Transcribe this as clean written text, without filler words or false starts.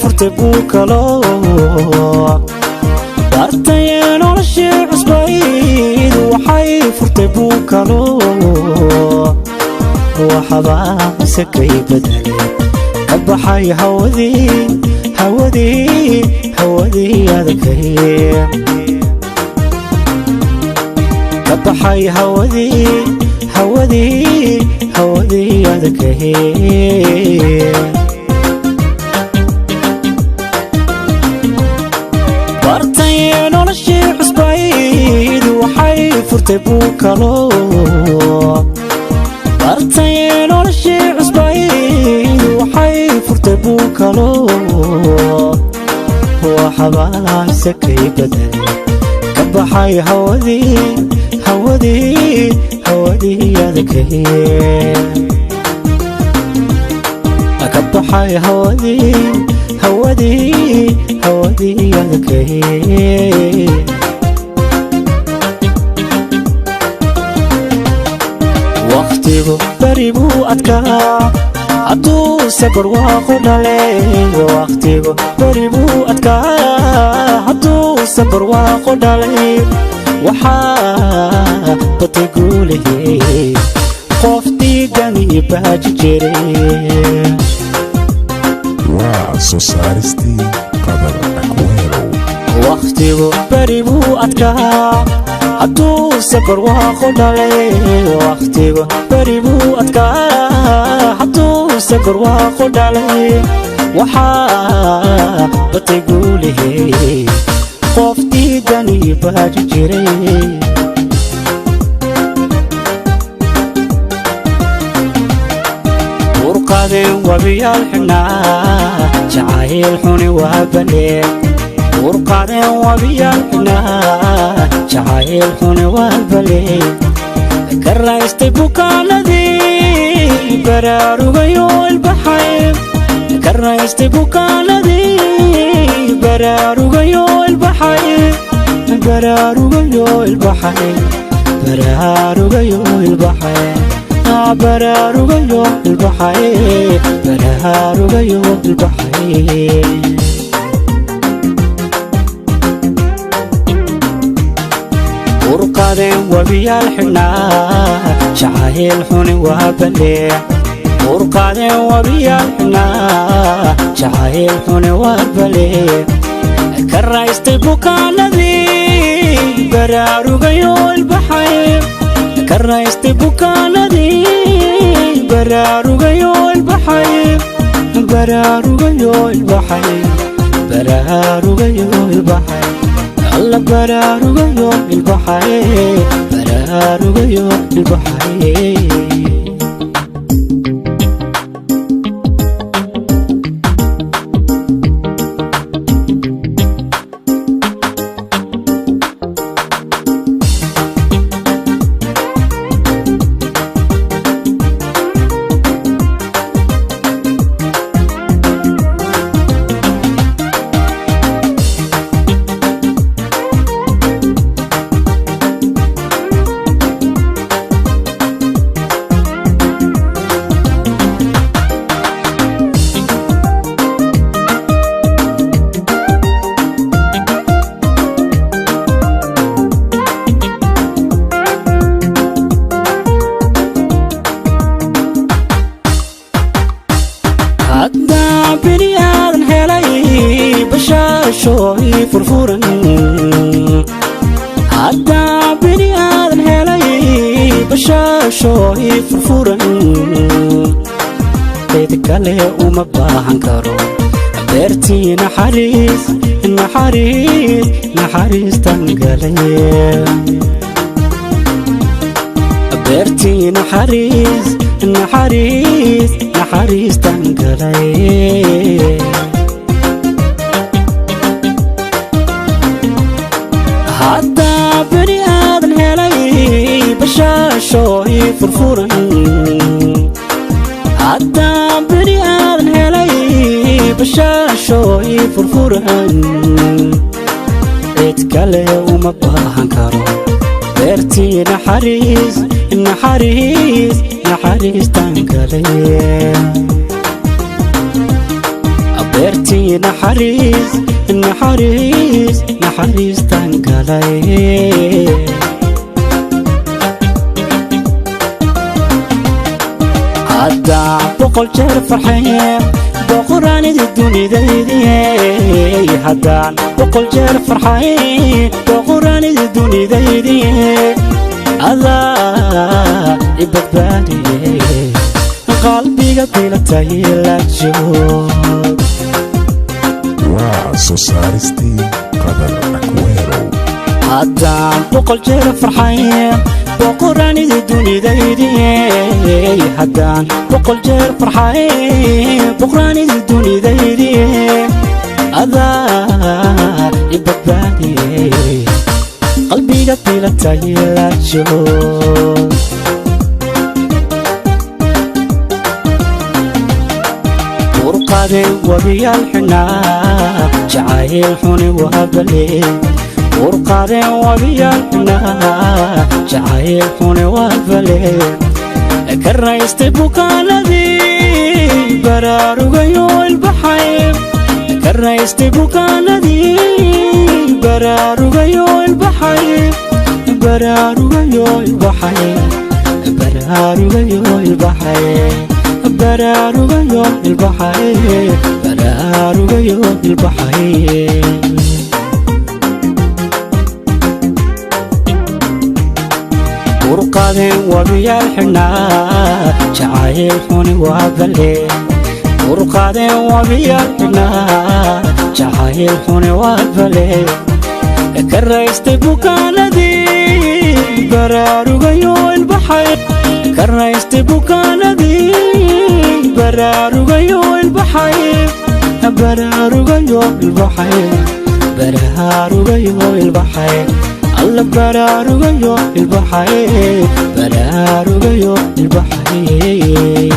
Furtay buu kalo bartay noloshii cusbayd, waxay furtay buu kalo. Waxba sakay bedelay, ka baxay hawadii, hawadii, hawadii adkay, ka baxay hawadii, hawadii, hawadii adkay. Bartay noloshii cusbayd, waxay furtay buu kalo. Bartay noloshii cusbayd, waxay furtay buu kalo. Waxba sakay bedelay, ka baxay hawadii, hawadii, hawadii adkay, ka baxay hawadii, hawadii, hawadii adkay. Wakhtigu beri buu adkaa hadduu sabar waaqu dhalay. Wakhtigu beri buu adkaa hadduu sabar waaqu dhalay. Waxaa batay guulihii qof diidani baaji jiray. Waa soo saaristii Qadar Akweelow. Wakhtigu beri buu adkaa hadduu sabar waaqu dhalay. Wakhtigu beri buu adkaa hadduu sabar waaqu dhalay. Waxaa batay guulihii qof diidani baaji jiray. Urqadeen wabiyaal xidhnaa, jacayl xuni waa balee. Urqadeen wabiyaal xidhnaa, jacayl xuni waa balee. Ka raystay bukaanadii, baraarugayo ilbaxay. Ka raystay bukaanadii, baraarugayo ilbaxay, baraarugayo ilbaxay, baraarugayo ilbaxay, baraarugayo ilbaxay, baraarugayo ilbaxay. Urqadeen wabiyaal xidhnaa, jacayl xuni waa balee. Urqadeen wabiyaal xidhnaa, jacayl xuni waa balee. Ka raystay bukaanadii, baraarugayo ilbaxay. Ka raystay bukaanadii, baraarugayo ilbaxay, baraarugayo ilbaxay, baraarugayo ilbaxay, alla baraarugayo ilbaxay, baraarugayo ilbaxay. Haddaa bini aadan helay bashaashooy furfuran, haddaa bini aadan helay bashaashooy furfuran, cid kale uma baahan karo. Beertii naxariis, naxariis, naxariistan galay. Beertii naxariis, naxariis, naxariistan galay. Haddaa bini aadan helay bashaashooy furfuran, haddaa bini aadan helay bashaashooy furfuran, cid kale uma baahan karo. Beertii naxariis, naxariis, naxariistan galay. Beertii naxariis, naxariis, naxariistan galay. Haddaan 100 jeer farxay, boqoraanidi dunidaydiye. Haddaan 100 jeer farxay, boqoraanidi dunidaydiye. Adaa i badbaadiye, qalbiga bilatay la joog. Waa soo saaristii Qadar Akweerow. Haddaan 100 jeer farxay, boqoraanidi dunidaydiye. Haddaan 100 jeer farxay, boqoraanidi dunidaydiye. Adaa i badbaadiye, qalbiga bilatay la joog. Urqade wabiyaal xidhnaa, jacayl xuni waa bale. Urqade wabiyaal xidhnaa, jacayl xuni waa bale. Ka raystay bukaanadii, baraarugayo ilbaxay. Ka raystay bukaanadii, baraarugayo ilbaxay, baraarugayo ilbaxay, baraarugayo ilbaxay, baraarugayo ilbaxay, baraarugayo ilbaxay. Urqadeen wabiyaal xidhnaa, jacayl xuni waa bale. Urqadeen wabiyaal xidhnaa, jacayl xuni waa bale. Ka raystay bukaanadii, baraarugayo ilbaxay. Ka raystay bukaanadii, baraarugayo ilbaxay, baraarugayo ilbaxay, baraarugayo ilbaxay. Alla baraarugayo ilbaxay, baraarugayo ilbaxay.